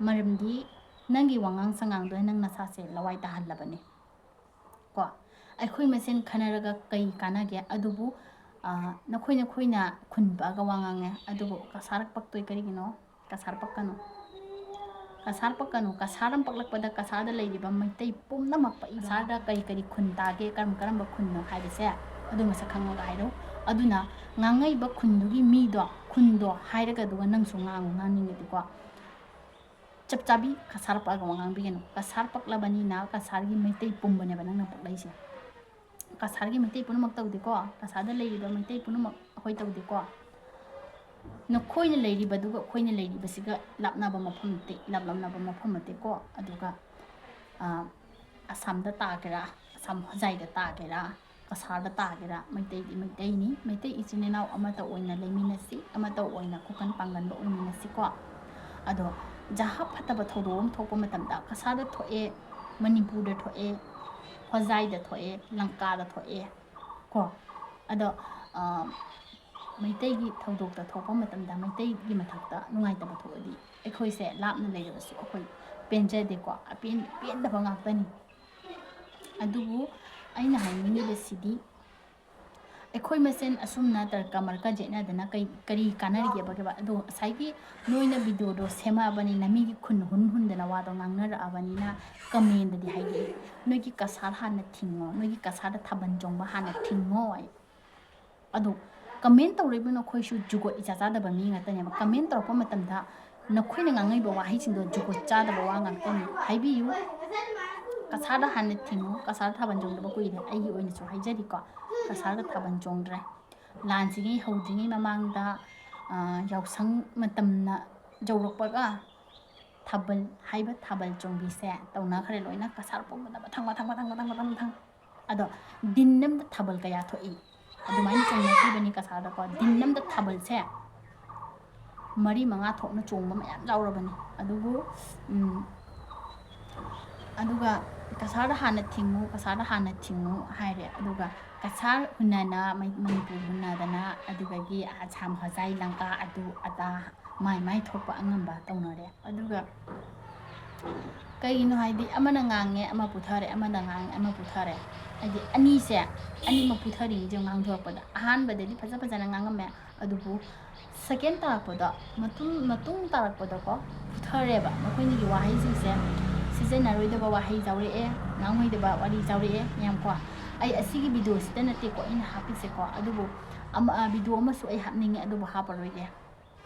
ꯃꯔꯝꯗꯤ ꯅꯪꯒꯤ ꯋꯥꯉꯥꯡ ꯁꯉꯥꯡꯗꯨꯅ ꯅꯪ ꯅꯁꯥꯁꯦ ꯂꯋꯥꯏ ꯇꯥꯍꯜꯂꯕꯅꯤ꯫ ꯀꯣ, ꯑꯩꯈꯣꯏ ꯃꯁꯦꯟ ꯈꯟꯅꯔꯒ ꯀꯩ ꯀꯥꯟꯅꯒꯦ? ꯑꯗꯨꯕꯨ, ꯑ, ꯅꯈꯣꯏ ꯅꯈꯣꯏꯅ ꯈꯨꯟ ꯄꯛꯑꯒ ꯋꯥ ꯉꯥꯡꯉꯦ, ꯑꯗꯨꯕꯨ ꯀꯁꯥꯔ ꯄꯛꯇꯣꯏ ꯀꯔꯤꯒꯤꯅꯣ? ꯀꯁꯥꯔ ꯄꯛꯀꯅꯨ꯫ ꯀꯁꯥꯔ ꯄꯛꯀꯅꯨ꯫ ꯀꯁꯥꯔ ꯑꯃ ꯄꯛꯂꯛꯄꯗ ꯀꯁꯥꯔꯗ ꯂꯩꯔꯤꯕ ꯃꯩꯇꯩ ꯄꯨꯝꯅꯃꯛ ꯄꯛꯏ꯫ ꯀꯁꯥꯔꯗ ꯀꯔꯤ ꯀꯔꯤ ꯈꯨꯟ ꯇꯥꯒꯦ, ꯀꯔꯝ ꯀꯔꯝꯕ ꯈꯨꯟꯅꯣ ꯍꯥꯏꯕꯁꯦ ꯑꯗꯨ ꯃꯁꯛ ꯈꯪꯉꯒ ꯍꯥꯏꯔꯣ꯫ ꯑꯗꯨꯅ ꯉꯥꯡꯉꯛꯏꯕ ꯈꯨꯟꯗꯨꯒꯤ ꯃꯤꯗꯣ, ꯈꯨꯟꯗꯣ ꯍꯥꯏꯔꯒ ꯑꯗꯨꯒ ꯅꯪꯁꯨ ꯉꯥꯡꯉꯨ, ꯉꯥꯡꯅꯤꯡꯉꯗꯤꯀꯣ꯫ ꯆꯞ ꯆꯥꯕꯤ ꯀꯁꯥꯔ ꯄꯛꯑꯒ ꯋꯥ ꯉꯥꯡꯕꯤꯒꯅꯨ꯫ ꯀꯁꯥꯔ ꯄꯛꯂꯕꯅꯤꯅ ꯀꯁꯥꯔꯒꯤ ꯃꯩꯇꯩ ꯄꯨꯝꯕꯅꯦꯕ ꯅꯪꯅ ꯄꯛꯂꯛꯏꯁꯦ꯫ ꯀꯁꯥꯔꯒꯤ ꯃꯩꯇꯩ ꯄꯨꯝꯅꯃꯛ ꯇꯧꯗꯦꯀꯣ, ꯀꯁꯥꯔꯗ ꯂꯩꯔꯤꯕ ꯃꯩꯇꯩ ꯄꯨꯝꯅꯃꯛ ꯑꯩꯈꯣꯏ ꯇꯧꯗꯦꯀꯣ꯫ ꯅꯈꯣꯏꯅ ꯂꯩꯔꯤꯕꯗꯨꯒ ꯑꯩꯈꯣꯏꯅ ꯂꯩꯔꯤꯕꯁꯤꯒ ꯂꯥꯞꯅꯕ ꯃꯐꯝ ꯅꯠꯇꯦ, ꯏꯂꯥꯞ ꯂꯥꯞꯅꯕ ꯃꯐꯝ ꯅꯠꯇꯦꯀꯣ꯫ ꯑꯗꯨꯒ, ꯑ, ꯑꯁꯥꯝꯗ ꯇꯥꯒꯦꯔꯥ, ꯑꯁꯥꯝ ꯍꯣꯖꯥꯏꯗ ꯇꯥꯒꯦꯔꯥ, ꯀꯁꯥꯔꯗ ꯇꯥꯒꯦꯔꯥ, ꯃꯩꯇꯩꯗꯤ ꯃꯩꯇꯩꯅꯤ꯫ ꯃꯩꯇꯩ ꯏꯆꯤꯟ ꯏꯅꯥꯎ ꯑꯃꯠꯇ ꯑꯣꯏꯅ ꯂꯩꯃꯤꯟꯅꯁꯤ, ꯑꯃꯠꯇ ꯑꯣꯏꯅ ꯈꯨꯀꯟ ꯄꯥꯡꯒꯟꯕ ꯑꯣꯏꯃꯤꯟꯅꯁꯤꯀꯣ꯫ ꯑꯗꯣ ꯖꯍꯥ ꯐꯠꯇꯕ ꯊꯧꯗꯣꯛ ꯑꯃ ꯊꯣꯛꯄ ꯃꯇꯝꯗ ꯀꯁꯥꯔꯗ ꯊꯣꯛꯑꯦ, ꯃꯅꯤꯄꯨꯔꯗ ꯊꯣꯛꯑꯦ, ꯍꯣꯖꯥꯏꯗ ꯊꯣꯛꯑꯦ, ꯂꯪꯀꯥꯗ ꯊꯣꯛꯑꯦ ꯀꯣ꯫ ꯑꯗꯣ, ꯑ, ꯃꯩꯇꯩꯒꯤ ꯊꯧꯗꯣꯛꯇ ꯊꯣꯛꯄ ꯃꯇꯝꯗ ꯃꯩꯇꯩꯒꯤ ꯃꯊꯛꯇ ꯅꯨꯡꯉꯥꯏꯇꯕ ꯊꯣꯛꯑꯗꯤ ꯑꯩꯈꯣꯏꯁꯦ ꯂꯥꯞꯅ ꯂꯩꯔꯕꯁꯨ ꯑꯩꯈꯣꯏ ꯄꯦꯟꯖꯗꯦꯀꯣ꯫ ꯑꯄꯦꯟ-, ꯄꯦꯟꯗꯕ ꯉꯥꯛꯇꯅꯤ꯫ ꯑꯗꯨꯕꯨ ꯑꯩꯅ ꯍꯥꯏꯅꯤꯡꯉꯤꯕꯁꯤꯗꯤ, ꯑꯩꯈꯣꯏ ꯃꯁꯦꯟ ꯑꯁꯨꯝꯅ ꯇꯔꯀ ꯃꯔꯀ ꯌꯦꯠꯅꯗꯅ ꯀꯩ, ꯀꯔꯤ ꯀꯥꯟꯅꯔꯤꯒꯦꯕ? ꯑꯗꯣ ꯉꯁꯥꯏꯒꯤ ꯅꯣꯏꯅ videoꯗꯣ ꯁꯦꯝꯃꯛꯑꯕꯅꯤꯅ, ꯃꯤꯒꯤ ꯈꯨꯟ ꯍꯨꯟ ꯍꯨꯟꯗꯅ ꯋꯥꯗꯣ ꯉꯥꯡꯅꯔꯛꯑꯕꯅꯤꯅ, commentꯗꯗꯤ ꯍꯥꯏꯔꯛꯑꯦ, "ꯅꯣꯏꯒꯤ ꯀꯁꯥꯔ ꯍꯥꯟꯅ ꯊꯤꯡꯉꯣ, ꯅꯣꯏꯒꯤ ꯀꯁꯥꯔꯗ ꯊꯥꯕꯜ ꯆꯣꯡꯕ ꯍꯥꯟꯅ ꯊꯤꯡꯉꯣ" ꯍꯥꯏ꯫ ꯑꯗꯣ comment ꯇꯧꯔꯤꯕ ꯅꯈꯣꯏꯁꯨ ꯖꯨꯒꯣꯠ ꯏꯆꯥ ꯆꯥꯗꯕ ꯃꯤ ꯉꯥꯛꯇꯅꯦꯕ꯫ Comment ꯇꯧꯔꯛꯄ ꯃꯇꯝꯗ ꯅꯈꯣꯏꯅ ꯉꯥꯡꯉꯛꯏꯕ ꯋꯥꯍꯩꯁꯤꯡꯗꯣ ꯖꯨꯒꯣꯠ ꯆꯥꯗꯕ ꯋꯥ ꯉꯥꯛꯇꯅꯤ꯫ ꯍꯥꯏꯕꯤꯌꯨ, ꯀꯁꯥꯔꯗ ꯍꯥꯟꯅ ꯊꯤꯡꯉꯨ, ꯀꯁꯥꯔꯗ ꯊꯥꯕꯜ ꯆꯣꯡꯗꯕ ꯀꯨꯏꯔꯦ꯫ ꯑꯩꯒꯤ ꯑꯣꯏꯅꯁꯨ ꯍꯥꯏꯖꯔꯤꯀꯣ, ꯀꯁꯥꯔꯗ ꯊꯥꯕꯜ ꯆꯣꯡꯗ꯭ꯔꯦ꯫ ꯂꯥꯟꯁꯤꯒꯤ ꯍꯧꯗ꯭ꯔꯤꯉꯩ ꯃꯃꯥꯡꯗ, ꯑ, ꯌꯥꯎꯁꯪ ꯃꯇꯝꯅ ꯌꯧꯔꯛꯄꯒ ꯊꯥꯕꯜ ꯍꯥꯏꯕ ꯊꯥꯕꯜ ꯆꯣꯡꯕꯤꯁꯦ ꯇꯧꯅꯈ꯭ꯔꯦ ꯂꯣꯏꯅ꯫ ꯀꯁꯥꯔ ꯄꯨꯝꯕꯗ ꯃꯊꯪ, ꯃꯊꯪ, ꯃꯊꯪ꯫ ꯑꯗꯣ ꯗꯤꯟ ꯑꯃꯗ ꯊꯥꯕꯜ ꯀꯌꯥ ꯊꯣꯛꯏ? ꯑꯗꯨꯃꯥꯏꯅ ꯆꯣꯡꯅꯈꯤꯕꯅꯤ ꯀꯁꯥꯔꯗꯀꯣ꯫ ꯗꯤꯟ ꯑꯃꯗ ꯊꯥꯕꯜꯁꯦ ꯃꯔꯤ ꯃꯉꯥ ꯊꯣꯛꯅ ꯆꯣꯡꯕ ꯃꯌꯥꯝ ꯌꯥꯎꯔꯕꯅꯤ꯫ ꯑꯗꯨꯕꯨ, ꯎꯝ, ꯑꯗꯨꯒ ꯀꯁꯥꯔꯗ ꯍꯥꯟꯅ ꯊꯤꯡꯉꯨ, ꯀꯁꯥꯔꯗ ꯍꯥꯟꯅ ꯊꯤꯡꯉꯨ ꯍꯥꯏꯔꯦ꯫ ꯑꯗꯨꯒ ꯀꯁꯥꯔ ꯍꯨꯟꯅꯅ ꯃꯩ-, ꯃꯅꯤꯄꯨꯔ ꯍꯨꯟꯅꯗꯅ, ꯑꯗꯨꯗꯒꯤ ꯑꯁꯥꯝ ꯍꯣꯖꯥꯏ ꯂꯪꯀꯥ ꯑꯗꯨ ꯑꯗꯥ ꯃꯥꯏ ꯃꯥꯏ ꯊꯣꯛꯄ ꯑꯉꯝꯕ ꯇꯧꯅꯔꯦ꯫ ꯑꯗꯨꯒ ꯀꯩꯒꯤꯅꯣ ꯍꯥꯏꯗꯤ ꯑꯃꯅ ꯉꯥꯡꯉꯦ ꯑꯃ ꯄꯨꯊꯔꯦ, ꯑꯃꯅ ꯉꯥꯡꯉꯦ ꯑꯃ ꯄꯨꯊꯔꯦ꯫ ꯍꯥꯏꯗꯤ ꯑꯅꯤꯁꯦ, ꯑꯅꯤꯃꯛ ꯄꯨꯊꯔꯤꯁꯦ ꯉꯥꯡꯊꯣꯔꯛꯄꯗ꯫ ꯑꯍꯥꯟꯕꯗꯗꯤ ꯐꯖ ꯐꯖꯅ ꯉꯥꯡꯉꯝꯃꯦ, ꯑꯗꯨꯕꯨ second ꯇꯥꯔꯛꯄꯗ, ꯃꯇꯨꯡ, ꯃꯇꯨꯡ ꯇꯥꯔꯛꯄꯗꯀꯣ ꯄꯨꯊꯔꯦꯕ꯫ ꯃꯈꯣꯏꯅꯤꯒꯤ ꯋꯥꯍꯩꯁꯤꯡꯁꯦ ꯁꯤꯖꯤꯟꯅꯔꯣꯏꯗꯕ ꯋꯥꯍꯩ ꯌꯥꯎꯔꯛꯑꯦ, ꯉꯥꯡꯉꯣꯏꯗꯕ ꯋꯥꯔꯤ ꯌꯥꯎꯔꯛꯑꯦ ꯃꯌꯥꯝ ꯀꯣ꯫ ꯑꯩ ꯑꯁꯤꯒꯤ videoꯁꯤꯗ ꯅꯠꯇꯦꯀꯣ ꯑꯩꯅ ꯍꯥꯞꯄꯤꯁꯦꯀꯣ, ꯑꯗꯨꯕꯨ ꯑꯃ, ꯑ, video ꯑꯃꯁꯨ ꯑꯩ ꯍꯥꯞꯅꯤꯡꯉꯦ, ꯑꯗꯨꯕꯨ ꯍꯥꯞꯄꯔꯣꯏꯒꯦ꯫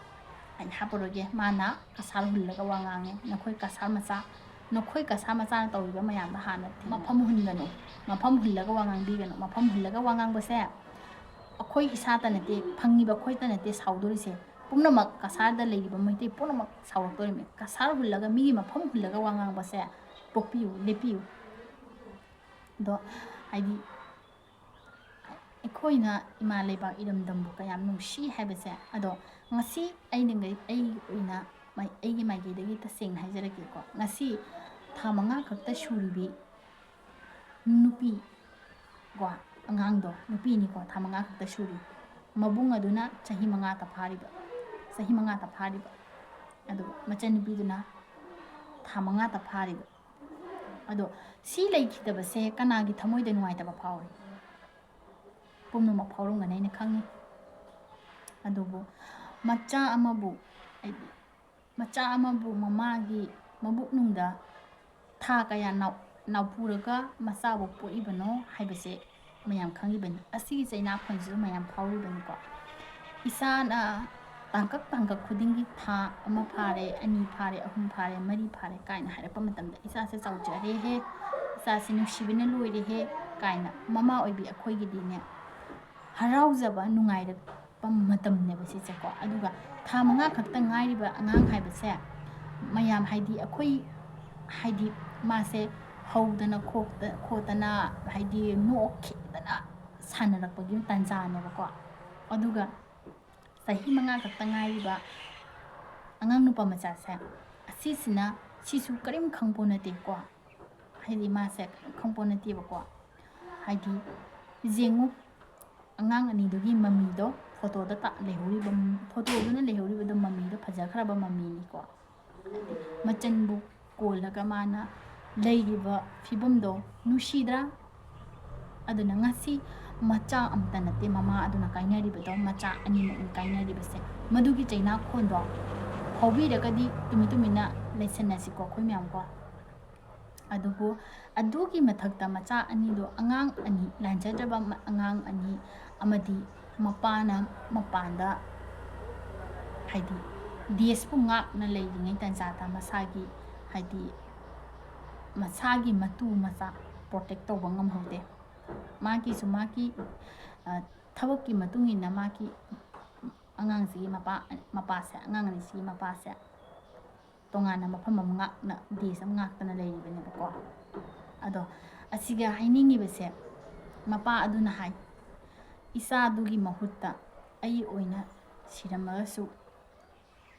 ꯑꯩ ꯍꯥꯞꯄꯔꯣꯏꯒꯦ꯫ ꯃꯥꯅ ꯀꯁꯥꯔ ꯍꯨꯜꯂꯒ ꯋꯥ ꯉꯥꯡꯉꯦ꯫ ꯅꯈꯣꯏ ꯀꯁꯥꯔ ꯃꯆꯥ, ꯅꯈꯣꯏ ꯀꯁꯥꯔ ꯃꯆꯥꯅ ꯇꯧꯔꯤꯕ ꯃꯌꯥꯝꯗꯣ ꯍꯥꯟꯅ ꯊꯤ-, ꯃꯐꯝ ꯍꯨꯟꯒꯅꯨ, ꯃꯐꯝ ꯍꯨꯜꯂꯒ ꯋꯥ ꯉꯥꯡꯕꯤꯒꯅꯨ꯫ ꯃꯐꯝ ꯍꯨꯜꯂꯒ ꯋꯥ ꯉꯥꯡꯕꯁꯦ ꯑꯩꯈꯣꯏ ꯏꯁꯥꯇ ꯅꯠꯇꯦ, ꯐꯪꯉꯤꯕ ꯑꯩꯈꯣꯏꯇ ꯅꯠꯇꯦ ꯁꯥꯎꯗꯣꯔꯤꯁꯦ, ꯄꯨꯝꯅꯃꯛ ꯀꯁꯥꯔꯗ ꯂꯩꯔꯤꯕ ꯃꯩꯇꯩ ꯄꯨꯝꯅꯃꯛ ꯁꯥꯎꯔꯛꯇꯣꯔꯤꯃꯤ꯫ ꯀꯁꯥꯔ ꯍꯨꯜꯂꯒ, ꯃꯤꯒꯤ ꯃꯐꯝ ꯍꯨꯜꯂꯒ ꯋꯥ ꯉꯥꯡꯕꯁꯦ ꯇꯣꯛꯄꯤꯌꯨ, ꯂꯦꯞꯄꯤꯌꯨ꯫ ꯑꯗꯣ ꯍꯥꯏꯗꯤ ꯑꯩꯈꯣꯏꯅ ꯏꯃꯥ ꯂꯩꯕꯥꯛ ꯏꯔꯝꯗꯝꯕꯨ ꯀꯌꯥꯝ ꯅꯨꯡꯁꯤ ꯍꯥꯏꯕꯁꯦ꯫ ꯑꯗꯣ ꯉꯁꯤ ꯑꯩꯅ ꯉꯩ-, ꯑꯩꯒꯤ ꯑꯣꯏꯅ ꯃꯥꯏ-, ꯑꯩꯒꯤ ꯃꯥꯏꯀꯩꯗꯒꯤ ꯇꯁꯦꯡꯅ ꯍꯥꯏꯖꯔꯛꯀꯦꯀꯣ, ꯉꯁꯤ ꯊꯥ ꯃꯉꯥ ꯈꯛꯇ ꯁꯨꯔꯤꯕꯤ ꯅꯨꯄꯤ ꯀꯣ, ꯑꯉꯥꯡꯗꯣ ꯅꯨꯄꯤꯅꯤꯀꯣ, ꯊꯥ ꯃꯉꯥ ꯈꯛꯇ ꯁꯨꯔꯤ꯫ ꯃꯕꯨꯡ ꯑꯗꯨꯅ ꯆꯍꯤ ꯃꯉꯥꯇ ꯐꯥꯔꯤꯕ, ꯆꯍꯤ ꯃꯉꯥꯇ ꯐꯥꯔꯤꯕ, ꯑꯗꯨꯒ ꯃꯆꯟꯅꯨꯄꯤꯗꯨꯅ ꯊꯥ ꯃꯉꯥꯇ ꯐꯥꯔꯤꯕ꯫ ꯑꯗꯣ ꯁꯤ ꯂꯩꯈꯤꯗꯕꯁꯦ ꯀꯅꯥꯒꯤ ꯊꯃꯣꯏꯗ ꯅꯨꯡꯉꯥꯏꯇꯕ ꯐꯥꯎꯏ? ꯄꯨꯝꯅꯃꯛ ꯐꯥꯎꯔꯝꯒꯅꯤ ꯍꯥꯏꯅ ꯈꯪꯉꯤ꯫ ꯑꯗꯨꯕꯨ ꯃꯆꯥ ꯑꯃꯕꯨ, ꯍꯥꯏꯗꯤ ꯃꯆꯥ ꯑꯃꯕꯨ ꯃꯃꯥꯒꯤ ꯃꯕꯨꯛꯅꯨꯡꯗ ꯊꯥ ꯀꯌꯥ ꯅꯥꯎ-, ꯅꯥꯎꯄꯨꯔꯒ ꯃꯆꯥꯕꯨ ꯄꯣꯛꯏꯕꯅꯣ ꯍꯥꯏꯕꯁꯦ ꯃꯌꯥꯝ ꯈꯪꯉꯤꯕꯅꯤ꯫ ꯑꯁꯤꯒꯤ ꯆꯩꯅꯥꯈꯣꯟꯁꯤꯁꯨ ꯃꯌꯥꯝ ꯐꯥꯎꯔꯤꯕꯅꯤꯀꯣ꯫ ꯏꯆꯥꯅ ꯇꯥꯡꯀꯛ ꯇꯥꯡꯀꯛ ꯈꯨꯗꯤꯡꯒꯤ ꯊꯥ ꯑꯃ ꯐꯥꯔꯦ, ꯑꯅꯤ ꯐꯥꯔꯦ, ꯑꯍꯨꯝ ꯐꯥꯔꯦ, ꯃꯔꯤ ꯐꯥꯔꯦ ꯀꯥꯏꯅ ꯍꯥꯏꯔꯛꯄ ꯃꯇꯝꯗ ꯏꯆꯥꯁꯦ ꯆꯥꯎꯖꯔꯦꯍꯦ, ꯏꯆꯥꯁꯦ ꯅꯨꯡꯁꯤꯕꯅ ꯂꯣꯏꯔꯦꯍꯦ ꯀꯥꯏꯅ ꯃꯃꯥ ꯑꯣꯏꯕꯤ ꯑꯩꯈꯣꯏꯒꯤꯗꯤꯅꯦ ꯍꯔꯥꯎꯖꯕ, ꯅꯨꯡꯉꯥꯏꯔꯛꯄ ꯃꯇꯝꯅꯦꯕ ꯁꯤꯁꯦꯀꯣ꯫ ꯑꯗꯨꯒ ꯊꯥ ꯃꯉꯥ ꯈꯛꯇ ꯉꯥꯏꯔꯤꯕ ꯑꯉꯥꯡ ꯍꯥꯏꯕꯁꯦ ꯃꯌꯥꯝ, ꯍꯥꯏꯗꯤ ꯑꯩꯈꯣꯏ, ꯍꯥꯏꯗꯤ ꯃꯥꯁꯦ ꯍꯧꯗꯅ ꯈꯣꯛꯇ-, ꯈꯣꯠꯇꯅ, ꯍꯥꯏꯗꯤ ꯅꯣꯛꯈꯤꯗꯅ ꯁꯥꯟꯅꯔꯛꯄꯒꯤ ꯇꯥꯟꯖꯥꯅꯦꯕꯀꯣ꯫ ꯑꯗꯨꯒ ꯆꯍꯤ ꯃꯉꯥ ꯈꯛꯇ ꯉꯥꯏꯔꯤꯕ ꯑꯉꯥꯡ ꯅꯨꯄꯥ ꯃꯆꯥꯁꯦ, ꯑꯁꯤꯁꯤꯅ, ꯁꯤꯁꯨ ꯀꯔꯤꯝ ꯈꯪꯄꯣ ꯅꯠꯇꯦꯀꯣ꯫ ꯍꯥꯏꯗꯤ ꯃꯥꯁꯦ ꯈꯪꯄꯣ ꯅꯠꯇꯦꯕꯀꯣ꯫ ꯍꯥꯏꯗꯤ ꯌꯦꯡꯉꯨ, ꯑꯉꯥꯡ ꯑꯅꯤꯗꯨꯒꯤ ꯃꯃꯤꯗꯣ, ꯐꯣꯇꯣꯗ ꯇꯥ-, ꯂꯩꯍꯧꯔꯤꯕ, ꯐꯣꯇꯣꯗꯨꯅ ꯂꯩꯍꯧꯔꯤꯕꯗꯣ ꯃꯃꯤꯗꯣ ꯐꯖꯈ꯭ꯔꯕ ꯃꯃꯤꯅꯤꯀꯣ꯫ ꯃꯆꯟꯕꯨ ꯀꯣꯜꯂꯒ ꯃꯥꯅ ꯂꯩꯔꯤꯕ ꯐꯤꯕꯝꯗꯣ ꯅꯨꯡꯁꯤꯗ꯭ꯔꯥ? ꯑꯗꯨꯅ ꯉꯁꯤ ꯃꯆꯥ ꯑꯝꯇ ꯅꯠꯇꯦ ꯃꯃꯥ ꯑꯗꯨꯅ ꯀꯥꯏꯅꯔꯤꯕꯗꯣ, ꯃꯆꯥ ꯑꯅꯤꯃꯛꯅꯤ ꯀꯥꯏꯅꯔꯤꯕꯁꯦ꯫ ꯃꯗꯨꯒꯤ ꯆꯩꯅꯥꯈꯣꯟꯗꯣ ꯐꯥꯎꯕꯤꯔꯒꯗꯤ ꯇꯨꯃꯤꯟ ꯇꯨꯃꯤꯟꯅ ꯂꯩꯁꯟꯅꯁꯤꯀꯣ ꯑꯩꯈꯣꯏ ꯃꯌꯥꯝꯀꯣ꯫ ꯑꯗꯨꯕꯨ ꯑꯗꯨꯒꯤ ꯃꯊꯛꯇ ꯃꯆꯥ ꯑꯅꯤꯗꯣ, ꯑꯉꯥꯡ ꯑꯅꯤ, ꯂꯥꯟꯖꯗ꯭ꯔꯕ ꯃ-, ꯑꯉꯥꯡ ꯑꯅꯤ ꯑꯃꯗꯤ ꯃꯄꯥꯅ ꯃꯄꯥꯟꯗ, ꯍꯥꯏꯗꯤ, ꯗꯦꯁꯄꯨ ꯉꯥꯛꯅ ꯂꯩꯔꯤꯉꯩ ꯇꯟꯖꯥꯗ ꯃꯁꯥꯒꯤ, ꯍꯥꯏꯗꯤ, ꯃꯁꯥꯒꯤ ꯃꯇꯨ ꯃꯆꯥ protect ꯇꯧꯕ ꯉꯝꯍꯧꯗꯦ꯫ ꯃꯥꯒꯤꯁꯨ ꯃꯥꯒꯤ, ꯑ, ꯊꯕꯛꯀꯤ ꯃꯇꯨꯡ ꯏꯟꯅ ꯃꯥꯒꯤ ꯑꯉꯥꯡꯁꯤꯒꯤ ꯃꯄꯥ, ꯃꯄꯥꯁꯦ, ꯑꯉꯥꯡ ꯑꯅꯤꯁꯤꯒꯤ ꯃꯄꯥꯁꯦ ꯇꯣꯉꯥꯟꯅ ꯃꯐꯝ ꯑꯃ ꯉꯥꯛꯅ, ꯗꯦꯁ ꯑꯃ ꯉꯥꯛꯇꯅ ꯂꯩꯔꯤꯕꯅꯦꯕꯀꯣ꯫ ꯑꯗꯣ ꯑꯁꯤꯒ ꯍꯥꯏꯅꯤꯡꯉꯤꯕꯁꯦ, ꯃꯄꯥ ꯑꯗꯨꯅ ꯍꯥꯏ, "ꯏꯆꯥꯗꯨꯒꯤ ꯃꯍꯨꯠꯇ ꯑꯩ ꯑꯣꯏꯅ ꯁꯤꯔꯝꯃꯒꯁꯨ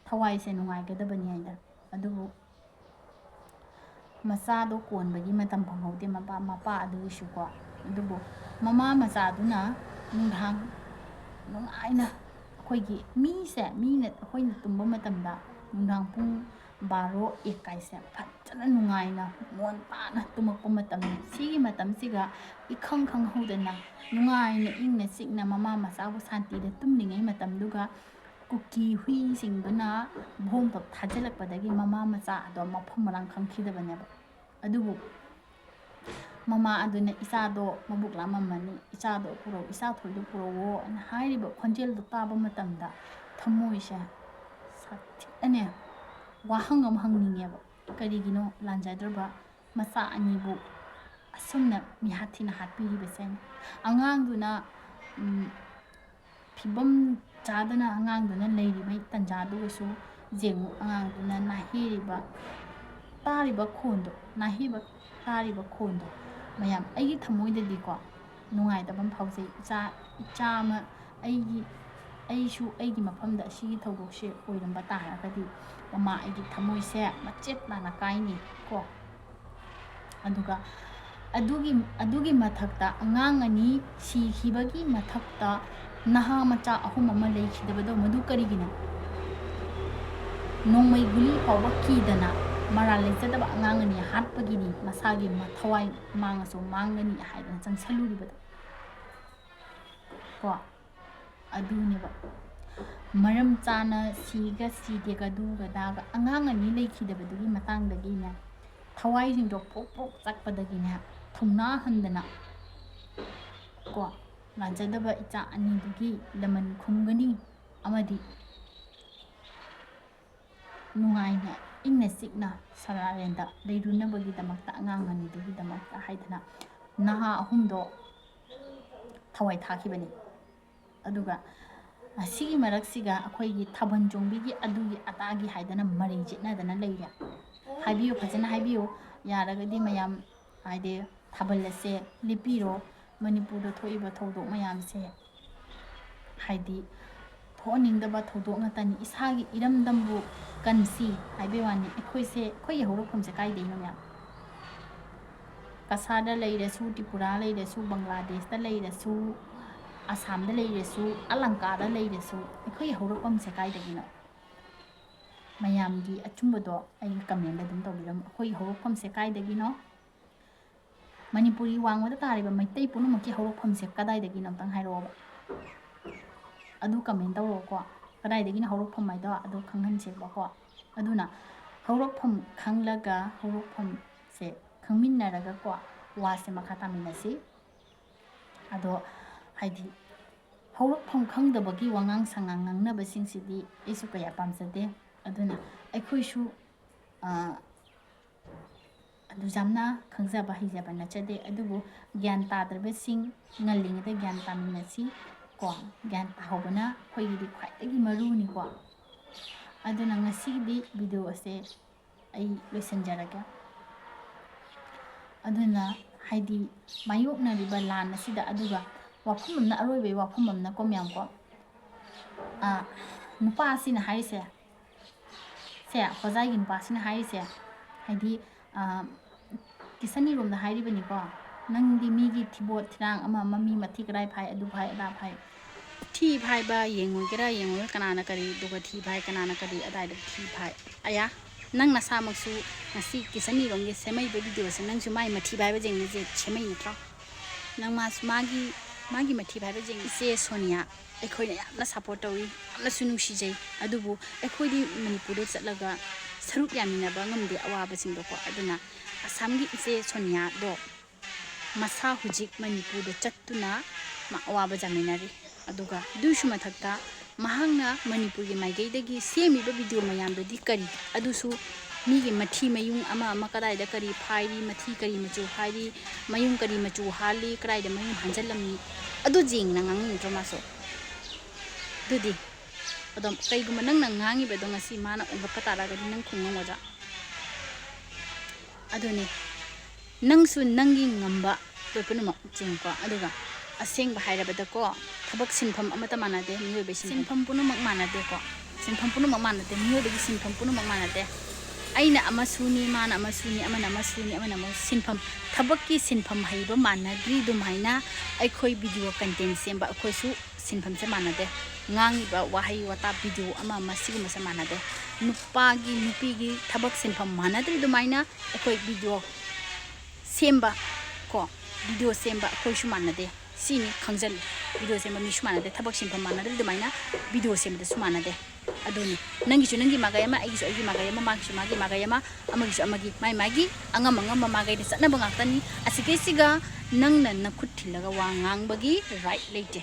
ꯊꯋꯥꯏꯁꯦ ꯅꯨꯡꯉꯥꯏꯒꯗꯕꯅꯤ" ꯍꯥꯏꯅ꯫ ꯑꯗꯨꯕꯨ ꯃꯆꯥꯗꯣ ꯀꯣꯟꯕꯒꯤ ꯃꯇꯝ ꯐꯪꯍꯧꯗꯦ ꯃꯄꯥ, ꯃꯄꯥ ꯑꯗꯨꯒꯤꯁꯨꯀꯣ꯫ ꯑꯗꯨꯕꯨ ꯃꯃꯥ ꯃꯆꯥꯗꯨꯅ ꯅꯨꯡꯗꯥꯡ ꯅꯨꯡꯉꯥꯏꯅ ꯑꯩꯈꯣꯏꯒꯤ ꯃꯤꯁꯦ, ꯃꯤꯅ, ꯑꯩꯈꯣꯏꯅ ꯇꯨꯝꯕ ꯃꯇꯝꯗ ꯅꯨꯡꯗꯥꯡ ꯄꯨꯡ ꯕꯥꯔꯣ ꯑꯦꯛ ꯀꯥꯏꯁꯦ ꯐꯖꯅ ꯅꯨꯡꯉꯥꯏꯅ ꯃꯣꯟ ꯄꯥꯅ ꯇꯨꯝꯃꯛꯄ ꯃꯇꯝꯅꯤ꯫ ꯁꯤꯒꯤ ꯃꯇꯝꯁꯤꯒ ꯏꯈꯪ ꯈꯪꯍꯧꯗꯅ ꯅꯨꯡꯉꯥꯏꯅ ꯏꯪꯅ ꯆꯤꯛꯅ ꯃꯃꯥ ꯃꯆꯥꯕꯨ ꯁꯥꯟꯇꯤꯗ ꯇꯨꯝꯂꯤꯉꯩ ꯃꯇꯝꯗꯨꯒ ꯀꯨꯀꯤ ꯍꯨꯏꯁꯤꯡꯗꯨꯅ ꯚꯣꯝ ꯇꯣꯞ ꯊꯥꯖꯤꯜꯂꯛꯄꯗꯒꯤ ꯃꯃꯥ ꯃꯆꯥ ꯑꯗꯣ ꯃꯐꯝ ꯃꯔꯥꯡ ꯈꯪꯈꯤꯗꯕꯅꯦꯕ꯫ ꯑꯗꯨꯕꯨ ꯃꯃꯥ ꯑꯗꯨꯅ ꯏꯆꯥꯗꯣ ꯃꯕꯨꯛ ꯂꯥꯝꯃꯝꯃꯅꯤ, "ꯏꯆꯥꯗꯣ ꯄꯨꯔꯛꯎ, ꯏꯆꯥ ꯊꯣꯏꯗꯣ ꯄꯨꯔꯛꯑꯣ" ꯑꯅ ꯍꯥꯏꯔꯤꯕ ꯈꯣꯟꯖꯦꯜꯗꯣ ꯇꯥꯕ ꯃꯇꯝꯗ ꯊꯃꯣꯏꯁꯦ ꯁꯥꯊꯤꯅꯅꯦ ꯋꯥꯍꯪ ꯑꯃ ꯍꯪꯅꯤꯡꯉꯦꯕ꯫ ꯀꯔꯤꯒꯤꯅꯣ ꯂꯥꯟꯖꯗ꯭ꯔꯕ ꯃꯆꯥ ꯑꯅꯤꯕꯨ ꯑꯁꯨꯝꯅ ꯃꯤꯍꯥꯠ ꯊꯤꯅ ꯍꯥꯠꯄꯤꯔꯤꯕꯁꯦ? ꯑꯉꯥꯡꯗꯨꯅ, ꯎꯝ, ꯐꯤꯕꯝ ꯆꯥꯗꯅ ꯑꯉꯥꯡꯗꯨꯅ ꯂꯩꯔꯤꯕ ꯇꯟꯖꯥꯗꯨꯒꯁꯨ ꯌꯦꯡꯉꯨ, ꯑꯉꯥꯡꯗꯨꯅ ꯅꯥꯍꯦꯔꯤꯕ, ꯇꯥꯔꯤꯕ ꯈꯣꯟꯗꯣ, ꯅꯥꯍꯦꯕ ꯇꯥꯔꯤꯕ ꯈꯣꯟꯗꯣ꯫ ꯃꯌꯥꯝ, ꯑꯩꯒꯤ ꯊꯃꯣꯏꯗꯗꯤꯀꯣ ꯅꯨꯡꯉꯥꯏꯇꯕ ꯑꯃ ꯐꯥꯎꯖꯩ꯫ ꯏꯆꯥ, ꯏꯆꯥ ꯑꯃ, ꯑꯩꯒꯤ, ꯑꯩꯁꯨ ꯑꯩꯒꯤ ꯃꯐꯝꯗ ꯑꯁꯤꯒꯤ ꯊꯧꯗꯣꯛꯁꯦ ꯑꯣꯏꯔꯝꯕ ꯇꯥꯔꯒꯗꯤ ꯃꯃꯥ ꯑꯩꯒꯤ ꯊꯃꯣꯏꯁꯦ ꯃꯆꯦꯠ ꯇꯥꯅ ꯀꯥꯏꯅꯤ ꯀꯣ꯫ ꯑꯗꯨꯒ ꯑꯗꯨꯒꯤ, ꯑꯗꯨꯒꯤ ꯃꯊꯛꯇ ꯑꯉꯥꯡ ꯑꯅꯤ ꯁꯤꯈꯤꯕꯒꯤ ꯃꯊꯛꯇ ꯅꯍꯥ ꯃꯆꯥ ꯑꯍꯨꯝ ꯑꯃ ꯂꯩꯈꯤꯗꯕꯗꯣ, ꯃꯗꯨ ꯀꯔꯤꯒꯤꯅꯣ? ꯅꯣꯡꯃꯩ ꯒꯨꯂꯤ ꯐꯥꯎꯕ ꯀꯤꯗꯅ ꯃꯔꯥꯜ ꯂꯩꯖꯗꯕ ꯑꯉꯥꯡ ꯑꯅꯤ ꯍꯥꯠꯄꯒꯤꯅꯤ, ꯃꯁꯥꯒꯤ ꯃ-, ꯊꯋꯥꯏ ꯃꯥꯡꯉꯁꯨ ꯃꯥꯡꯒꯅꯤ ꯍꯥꯏꯗꯅ ꯆꯪꯁꯜꯂꯨꯔꯤꯕꯗꯣ꯫ ꯀꯣ? ꯑꯗꯨꯅꯦꯕ꯫ ꯃꯔꯝ ꯆꯥꯅ ꯁꯤꯒ ꯁꯤꯗꯦꯒ ꯑꯗꯨꯒ ꯑꯗꯥꯒ ꯑꯉꯥꯡ ꯑꯅꯤ ꯂꯩꯈꯤꯗꯕꯗꯨꯒꯤ ꯃꯇꯥꯡꯗꯒꯤꯅꯦ, ꯊꯋꯥꯏꯁꯤꯡꯗꯣ ꯄ꯭ꯔꯣꯛ ꯄ꯭ꯔꯣꯛ ꯆꯥꯛꯄꯗꯒꯤꯅꯦ, ꯊꯧꯅꯥ ꯍꯟꯗꯅ ꯀꯣ, ꯂꯥꯟꯖꯗꯕ ꯏꯆꯥ ꯑꯅꯤꯗꯨꯒꯤ ꯂꯃꯟ ꯈꯨꯝꯒꯅꯤ ꯑꯃꯗꯤ ꯅꯨꯡꯉꯥꯏꯅ ꯏꯪꯅ ꯆꯤꯛꯅ ꯁꯅꯥꯔꯦꯟꯗ ꯂꯩꯔꯨꯅꯕꯒꯤꯗꯃꯛꯇ, ꯑꯉꯥꯡ ꯑꯅꯤꯗꯨꯒꯤꯗꯃꯛꯇ ꯍꯥꯏꯗꯅ ꯅꯍꯥ ꯑꯍꯨꯝꯗꯣ ꯊꯋꯥꯏ ꯊꯥꯈꯤꯕꯅꯤ꯫ ꯑꯗꯨꯒ ꯑꯁꯤꯒꯤ ꯃꯔꯛꯁꯤꯒ ꯑꯩꯈꯣꯏꯒꯤ ꯊꯥꯕꯜ ꯆꯣꯡꯕꯤꯒꯤ ꯑꯗꯨꯒꯤ ꯑꯗꯥꯒꯤ ꯍꯥꯏꯗꯅ ꯃꯔꯩ ꯆꯦꯠꯅꯗꯅ ꯂꯩꯔꯦ꯫ ꯍꯥꯏꯕꯤꯌꯨ, ꯐꯖꯅ ꯍꯥꯏꯕꯤꯌꯨ꯫ ꯌꯥꯔꯒꯗꯤ ꯃꯌꯥꯝ, ꯍꯥꯏꯗꯤ, ꯊꯥꯕꯜ ꯑꯁꯦ ꯂꯦꯞꯄꯤꯔꯣ꯫ ꯃꯅꯤꯄꯨꯔꯗ ꯊꯣꯛꯏꯕ ꯊꯧꯗꯣꯛ ꯃꯌꯥꯝꯁꯦ, ꯍꯥꯏꯗꯤ, ꯊꯣꯛꯍꯟꯅꯤꯡꯗꯕ ꯊꯧꯗꯣꯛ ꯉꯥꯛꯇꯅꯤ꯫ ꯏꯁꯥꯒꯤ ꯏꯔꯝꯗꯝꯕꯨ ꯀꯟꯁꯤ ꯍꯥꯏꯕꯩ ꯋꯥꯅꯤ꯫ ꯑꯩꯈꯣꯏꯁꯦ, ꯑꯩꯈꯣꯏꯒꯤ ꯍꯧꯔꯛꯐꯝꯁꯦ ꯀꯥꯏꯗꯩꯅꯣ ꯃꯌꯥꯝ? ꯀꯁꯥꯔꯗ ꯂꯩꯔꯁꯨ, ꯇ꯭ꯔꯤꯄꯨꯔꯥ ꯂꯩꯔꯁꯨ, ꯕꯪꯒ꯭ꯂꯥꯗꯦꯁꯇ ꯂꯩꯔꯁꯨ, ꯑꯁꯥꯝꯗ ꯂꯩꯔꯁꯨ, ꯑꯂꯪꯀꯥꯗ ꯂꯩꯔꯁꯨ, ꯑꯩꯈꯣꯏꯒꯤ ꯍꯧꯔꯛꯐꯝꯁꯦ ꯀꯥꯏꯗꯒꯤꯅꯣ? ꯃꯌꯥꯝꯒꯤ ꯑꯆꯨꯝꯕꯗꯣ ꯑꯩꯒꯤ comment ꯑꯗꯨꯝ ꯇꯧꯕꯤꯔꯝꯃꯨ꯫ ꯑꯩꯈꯣꯏꯒꯤ ꯍꯧꯔꯛꯐꯝꯁꯦ ꯀꯥꯏꯗꯒꯤꯅꯣ? ꯃꯅꯤꯄꯨꯔꯤ ꯋꯥꯡꯃꯗ ꯇꯥꯔꯤꯕ ꯃꯩꯇꯩ ꯄꯨꯝꯅꯃꯛꯀꯤ ꯍꯧꯔꯛꯐꯝꯁꯦ ꯀꯗꯥꯏꯗꯒꯤꯅꯣ? ꯑꯝꯇꯪ ꯍꯥꯏꯔꯛꯑꯣꯕ꯫ ꯑꯗꯨ comment ꯇꯧꯔꯛꯑꯣꯀꯣ꯫ ꯀꯗꯥꯏꯗꯒꯤꯅꯣ ꯍꯧꯔꯛꯐꯝ ꯍꯥꯏꯗꯣ ꯑꯗꯨ ꯈꯪꯍꯟꯁꯦꯕꯀꯣ꯫ ꯑꯗꯨꯅ ꯍꯧꯔꯛꯐꯝ ꯈꯪꯂꯒ, ꯍꯧꯔꯛꯐꯝꯁꯦ ꯈꯪꯃꯤꯟꯅꯔꯒꯀꯣ, ꯋꯥꯁꯦ ꯃꯈꯥ ꯇꯥꯃꯤꯟꯅꯁꯤ꯫ ꯑꯗꯣ ꯍꯥꯏꯗꯤ, ꯍꯧꯔꯛꯐꯝ ꯈꯪꯗꯕꯒꯤ ꯋꯥꯉꯥꯡ ꯁꯉꯥꯡ ꯉꯥꯡꯅꯕꯁꯤꯡꯁꯤꯗꯤ ꯑꯩꯁꯨ ꯀꯌꯥ ꯄꯥꯝꯖꯗꯦ꯫ ꯑꯗꯨꯅ ꯑꯩꯈꯣꯏꯁꯨ, ꯑ, ꯑꯗꯨ ꯌꯥꯝꯅ ꯈꯪꯖꯕ ꯍꯩꯖꯕ ꯅꯠꯆꯗꯦ, ꯑꯗꯨꯕꯨ ꯒ꯭ꯌꯥꯟ ꯇꯥꯗ꯭ꯔꯕꯁꯤꯡ ꯉꯜꯂꯤꯉꯩꯗ ꯒ꯭ꯌꯥꯟ ꯇꯥꯃꯤꯟꯅꯁꯤ ꯀꯣ꯫ ꯒ꯭ꯌꯥꯟ ꯇꯥꯍꯧꯕꯅ ꯑꯩꯈꯣꯏꯒꯤꯗꯤ ꯈ꯭ꯋꯥꯏꯗꯒꯤ ꯃꯔꯨꯅꯤꯀꯣ꯫ ꯑꯗꯨꯅ ꯉꯁꯤꯒꯤꯗꯤ video ꯑꯁꯦ ꯑꯩ ꯂꯣꯏꯁꯤꯟꯖꯔꯒꯦ꯫ ꯑꯗꯨꯅ ꯍꯥꯏꯗꯤ, ꯃꯥꯌꯣꯛꯅꯔꯤꯕ ꯂꯥꯟ ꯑꯁꯤꯗ, ꯑꯗꯨꯒ ꯋꯥꯐꯝ ꯑꯃꯅ, ꯑꯔꯣꯏꯕꯒꯤ ꯋꯥꯐꯝ ꯑꯃꯅꯀꯣ ꯃꯌꯥꯝꯀꯣ, ꯑ, ꯅꯨꯄꯥꯁꯤꯅ ꯍꯥꯏꯔꯤꯁꯦ, ꯁꯦ, ꯍꯣꯖꯥꯏꯒꯤ ꯅꯨꯄꯥꯁꯤꯅ ꯍꯥꯏꯔꯤꯁꯦ, ꯍꯥꯏꯗꯤ, ꯑ, ꯀꯤꯁꯟꯒꯤꯔꯣꯝꯗ ꯍꯥꯏꯔꯤꯕꯅꯤꯀꯣ, "ꯅꯪꯗꯤ ꯃꯤꯒꯤ ꯊꯤꯕꯣꯠ ꯊꯤꯔꯥꯡ ꯑꯃ ꯑꯃ, ꯃꯤ ꯃꯊꯤ ꯀꯔꯥꯏ ꯐꯥꯏ, ꯑꯗꯨ ꯐꯥꯏ, ꯑꯗꯥ ꯐꯥꯏ, ꯊꯤ ꯐꯥꯏꯕ ꯌꯦꯡꯉꯣꯏꯒꯦꯔꯥ ꯌꯦꯡꯉꯣꯏꯒꯦꯔꯥ, ꯀꯅꯥꯅ ꯀꯔꯤ, ꯑꯗꯨꯒ ꯊꯤ ꯐꯥꯏ, ꯀꯅꯥꯅ ꯀꯔꯤ, ꯑꯗꯥꯏꯗ ꯊꯤ ꯐꯥꯏ?" ꯑꯌꯥ, ꯅꯪ ꯅꯁꯥꯃꯛꯁꯨ ꯉꯁꯤ ꯀꯤꯁꯟꯒꯤꯔꯣꯝꯒꯤ ꯁꯦꯝꯃꯛꯏꯕ videoꯁꯦ, ꯅꯪꯁꯨ ꯃꯥꯏ ꯃꯊꯤ ꯐꯥꯏꯕ ꯌꯦꯡꯅꯤꯡꯉꯤꯁꯦ ꯁꯦꯝꯃꯛꯏ ꯅꯠꯇ꯭ꯔꯣ? ꯅꯪ ꯃꯥꯁꯨ ꯃꯥꯒꯤ, ꯃꯥꯒꯤ ꯃꯊꯤ ꯐꯥꯏꯕ ꯌꯦꯡꯉꯤ꯫ ꯏꯆꯦ ꯁꯣꯅꯤꯌꯥ, ꯑꯩꯈꯣꯏꯅ ꯌꯥꯝꯅ support ꯇꯧꯏ, ꯌꯥꯝꯅꯁꯨ ꯅꯨꯡꯁꯤꯖꯩ, ꯑꯗꯨꯕꯨ ꯑꯩꯈꯣꯏꯗꯤ ꯃꯅꯤꯄꯨꯔꯗ ꯆꯠꯂꯒ ꯁꯔꯨꯛ ꯌꯥꯃꯤꯟꯅꯕ ꯉꯝꯗꯦ ꯑꯋꯥꯕꯁꯤꯡꯗꯣꯀꯣ꯫ ꯑꯗꯨꯅ ꯑꯁꯥꯝꯒꯤ ꯏꯆꯦ ꯁꯣꯅꯤꯌꯥꯗꯣ ꯃꯁꯥ ꯍꯧꯖꯤꯛ ꯃꯅꯤꯄꯨꯔꯗ ꯆꯠꯇꯨꯅ ꯃꯥ ꯑꯋꯥꯕ ꯌꯥꯃꯤꯟꯅꯔꯤ꯫ ꯑꯗꯨꯒ ꯑꯗꯨꯒꯤꯁꯨ ꯃꯊꯛꯇ ꯃꯍꯥꯛꯅ ꯃꯅꯤꯄꯨꯔꯒꯤ ꯃꯥꯏꯀꯩꯗꯒꯤ ꯁꯦꯝꯃꯤꯕ video ꯃꯌꯥꯝꯗꯨꯗꯤ ꯀꯔꯤ? ꯑꯗꯨꯁꯨ ꯃꯤꯒꯤ ꯃꯊꯤ ꯃꯌꯨꯡ ꯑꯃ ꯑꯃ ꯀꯗꯥꯏꯗ ꯀꯔꯤ ꯐꯥꯏꯔꯤ, ꯃꯊꯤ ꯀꯔꯤ ꯃꯆꯨ ꯐꯥꯏꯔꯤ, ꯃꯌꯨꯡ ꯀꯔꯤ ꯃꯆꯨ ꯍꯥꯜꯂꯤ, ꯀꯗꯥꯏꯗ ꯃꯌꯨꯡ ꯍꯥꯟꯖꯜꯂꯝꯃꯤ, ꯑꯗꯨ ꯌꯦꯡꯅ ꯉꯥꯡꯅꯤꯡꯗ꯭ꯔꯣ ꯃꯥꯁꯨ? ꯑꯗꯨꯗꯤ ꯑꯗꯣ ꯀꯩꯒꯨꯝꯕ ꯅꯪꯅ ꯉꯥꯡꯉꯤꯕꯗꯣ ꯉꯁꯤ ꯃꯥꯅ ꯑꯣꯟꯊꯣꯛꯄ ꯇꯥꯔꯒꯗꯤ ꯅꯪ ꯈꯨꯝ ꯉꯝꯒꯗ꯭ꯔꯥ? ꯑꯗꯨꯅꯤ, ꯅꯪꯁꯨ ꯅꯪꯒꯤ ꯉꯝꯕ ꯂꯣꯏ ꯄꯨꯝꯅꯃꯛ ꯆꯦꯟꯉꯨꯀꯣ꯫ ꯑꯗꯨꯒ ꯑꯁꯦꯡꯕ ꯍꯥꯏꯔꯕꯗꯀꯣ, ꯊꯕꯛ ꯁꯤꯟꯐꯝ ꯑꯃꯠꯇ ꯃꯥꯟꯅꯗꯦ, ꯃꯤꯑꯣꯏꯕꯒꯤ ꯁꯤꯟꯐꯝ ꯄꯨꯝꯅꯃꯛ ꯃꯥꯟꯅꯗꯦꯀꯣ꯫ ꯁꯤꯟꯐꯝ ꯄꯨꯝꯅꯃꯛ ꯃꯥꯟꯅꯗꯦ, ꯃꯤꯑꯣꯏꯕꯒꯤ ꯁꯤꯟꯐꯝ ꯄꯨꯝꯅꯃꯛ ꯃꯥꯟꯅꯗꯦ꯫ ꯑꯩꯅ ꯑꯃꯁꯨꯅꯤ, ꯃꯥꯅ ꯑꯃꯁꯨꯅꯤ, ꯑꯃꯅ ꯑꯃꯁꯨꯅꯤ, ꯑꯃꯅ ꯑꯃ ꯁꯤꯟꯐꯝ, ꯊꯕꯛꯀꯤ ꯁꯤꯟꯐꯝ ꯍꯩꯕ ꯃꯥꯟꯅꯗ꯭ꯔꯤ ꯑꯗꯨꯃꯥꯏꯅ ꯑꯩꯈꯣꯏ video content ꯁꯦꯝꯕ ꯑꯩꯈꯣꯏꯁꯨ ꯁꯤꯟꯐꯝꯁꯦ ꯃꯥꯟꯅꯗꯦ꯫ ꯉꯥꯡꯉꯤꯕ ꯋꯥꯍꯩ ꯋꯥꯇꯥ video ꯑꯃ ꯑꯃ ꯁꯤꯒꯨꯝꯕꯁꯦ ꯃꯥꯟꯅꯗꯦ꯫ ꯅꯨꯄꯥꯒꯤ ꯅꯨꯄꯤꯒꯤ ꯊꯕꯛ ꯁꯤꯟꯐꯝ ꯃꯥꯟꯅꯗ꯭ꯔꯤ ꯑꯗꯨꯃꯥꯏꯅ ꯑꯩꯈꯣꯏ video ꯁꯦꯝꯕ ꯀꯣ, video ꯁꯦꯝꯕ ꯑꯩꯈꯣꯏꯁꯨ ꯃꯥꯟꯅꯗꯦ꯫ ꯁꯤꯅꯤ ꯈꯪꯖꯜꯂꯨ꯫ Video ꯁꯦꯝꯕ ꯃꯤꯁꯨ ꯃꯥꯟꯅꯗꯦ, ꯊꯕꯛ ꯁꯤꯟꯐꯝ ꯃꯥꯟꯅꯗ꯭ꯔꯤ ꯑꯗꯨꯃꯥꯏꯅ video ꯁꯦꯝꯕꯗꯁꯨ ꯃꯥꯟꯅꯗꯦ꯫ ꯑꯗꯨꯅꯤ, ꯅꯪꯒꯤꯁꯨ ꯅꯪꯒꯤ ꯃꯥꯏꯀꯩ ꯑꯃ, ꯑꯩꯒꯤꯁꯨ ꯑꯩꯒꯤ ꯃꯥꯏꯀꯩ ꯑꯃ, ꯃꯥꯒꯤꯁꯨ ꯃꯥꯒꯤ ꯃꯥꯏꯀꯩ ꯑꯃ, ꯑꯃꯒꯤꯁꯨ ꯑꯃꯒꯤ, ꯃꯥꯏ ꯃꯥꯒꯤ ꯑꯉꯝ ꯑꯉꯝꯕ ꯃꯥꯏꯀꯩꯗ ꯆꯠꯅꯕ ꯉꯥꯛꯇꯅꯤ꯫ ꯑꯁꯤꯒꯩꯁꯤꯒ ꯅꯪꯅ ꯅꯈꯨꯠ ꯊꯤꯜꯂꯒ ꯋꯥ ꯉꯥꯡꯕꯒꯤ right ꯂꯩꯇꯦ꯫